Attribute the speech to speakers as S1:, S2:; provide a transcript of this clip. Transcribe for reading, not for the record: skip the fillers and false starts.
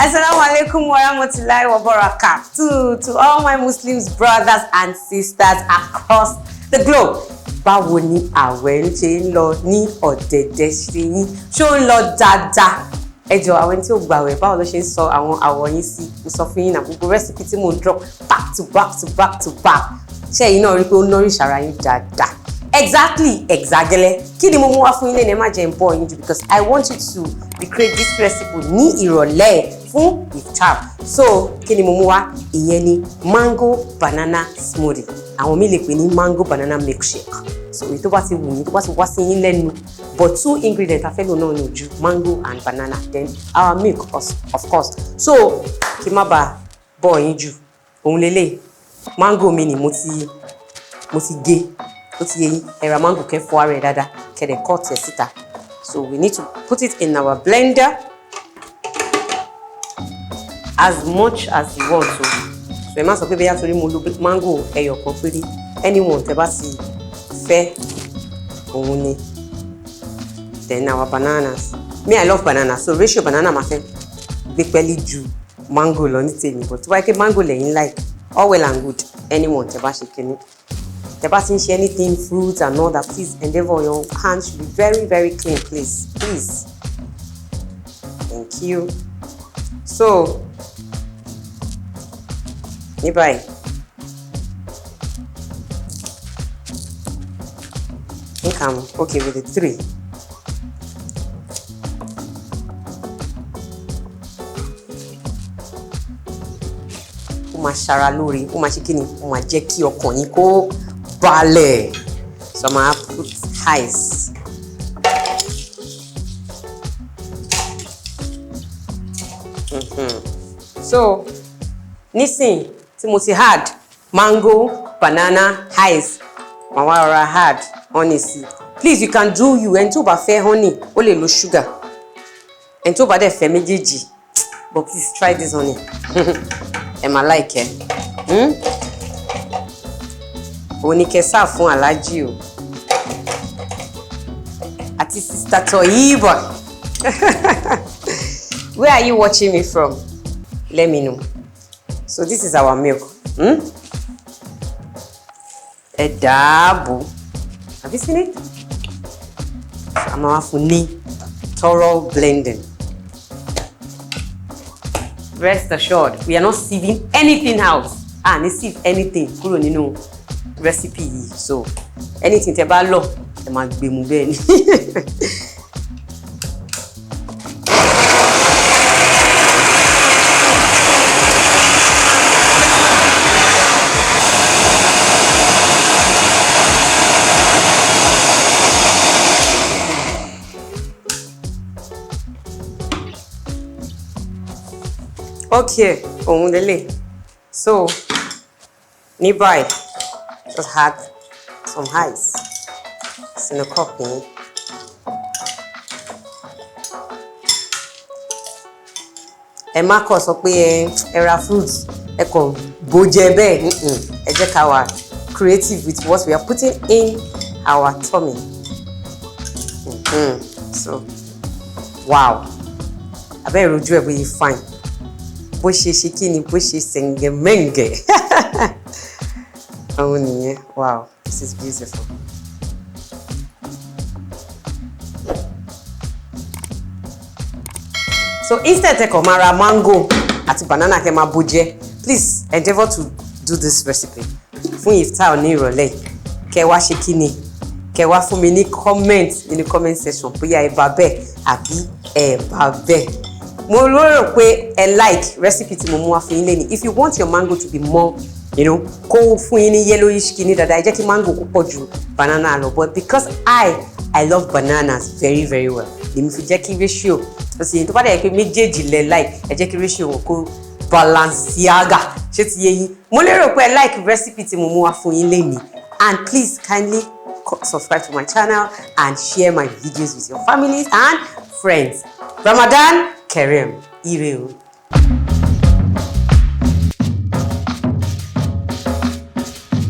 S1: Assalamu alaikum wa rahmatullahi wa barakatuh to all my Muslims brothers and sisters across the globe. Báwo ni àwẹ̀ ń ṣe ń lọ ní ọ̀dẹ̀dẹ̀ ṣe yín? Ṣó ń lọ dáadáa? Ẹ jọ̀ọ́, àwọn tí ó gbàwẹ̀, báwo ló ṣe ń sọ àwọn àwọ̀ yín sí? Mo sọ fún yín náà, gbogbo recipe tí mo ń drop back to back to back to back. Ṣé ẹ̀yin náà rí pé ó nourish ara yín dáadáa? Exactly, exactly. Kí ni mo mú wá fún yín lẹ́nu? Ẹ má jẹ́ ń bọ̀ yín jù because I want you to recreate this recipe ní ìrọ̀lẹ́ fún iftar. So kí ni mo mú wá? Ìyẹn ni mango banana smoothie. Àwọn míì lè pè ní mango banana milkshake. So èyí tó bá ti wù yín, tó bá ti wá sí yín lẹ́nu, but two ingredients a fẹ́ lò náà ni ojú mango and banana, then our milk, of course. So kí má bàa bọ̀ yín jù, òun lélẹ̀ mango mi ni mo ti gé. Ó ti yé yín, ẹ ra mango, kẹ́ fọ ara ẹ̀ dáadáa, kẹ́ dẹ̀ cut ẹ̀ síta. So we need to put it in our blender, as much as you want to. So ẹ má sọ pé bóyá torí mo lo mango ẹyọ kan péré. Anyone tẹ́ bá ti fẹ́, òun ni. Then our bananas. Me, I love banana, so ratio banana máa fẹ́ gbé pẹ́lí ju mango lọ ní tèmi, but tó bá yẹ pé mango lẹ́yìn like, all well and good. Anyone tẹ́ bá ṣe kíní, tẹ́ bá ti ń ṣe anything fruit and all that, please endeavour your hands should be very very clean, please, please, thank you. So ní báyìí, I think I'm okay with the three. Ó máa ṣara lóore, ó máa ṣe kí ni, ó máa jẹ́ kí ọkàn yín kó balẹ̀. So I'm gonna put ice. So nísìn tí mo ti add mango, banana, ice, màá wá rọra add honey sí. Please, you can do you. Ẹni tó bá fẹ́ honey, ó lè lo sugar. Ẹni tó bá dẹ̀ fẹ́ méjèèjì, but please try this honey, ẹ máa like ẹ. Òun ni kẹ́ serve fún aláàjì o àti Sister Toyiba. Where are you watching me from? Let me know. So this is our milk. Ẹ dáàbò. Have you seen it? So a máa wá fún ní thorough blending. Rest assured, we are not sieving anything out. Ah, ní sieve anything kúrò nínú recipe yìí. So anything tẹ́ bá lọ, ẹ máa gbé mu bẹ́ẹ̀ ni. Okay, òun lélẹ̀. So ní báyìí, just add some ice sínú cup yín. Ẹ má kàn sọ pé ẹ ra fruits, ẹ kàn bó jẹ bẹ́ẹ̀. Ẹ jẹ́ ká wà creative with what we are putting in our tummy. So wow, abẹ́ ìrojú ẹ̀ bóyá fine, bó ṣe ṣe kí ni, bó ṣe sẹ̀ǹgẹ̀mẹ̀ǹgẹ̀, òun nìyẹn. Wow, this is beautiful. So instead ẹ kàn máa ra mango àti banana kẹ́ máa bó jẹ, please endeavour to do this recipe fún iftar ní ìrọ̀lẹ́. Kẹ́ wá ṣe kí ni, kẹ́ wá fún mi ní comment nínú comment section bóyá ẹ bá bẹ́ẹ̀ àbí ẹ bá bẹ́ẹ̀. Mo lérò pé ẹ like recipe tí mo mú wá fún yín lẹ́ni. If you want your mango to be more, kó fún yín ní yellowish kìíní dáadáa, ẹ jẹ́ kí mango kó pọ̀ ju banana lọ. But because I love bananas very very well, lèmi fi jẹ́ kí ratio ó sì yẹn. Tó bá dẹ̀ yẹ pé méjèèjì lẹ like, ẹ jẹ́ kí ratio wọn kó balanciaga. Ṣé ti yé yín? Mo lérò pé ẹ like recipe tí mo mú wá fún yín lẹ́ni, and please kindly subscribe to my channel and share my videos with your families and friends. Ramadan Kareem. Ire o.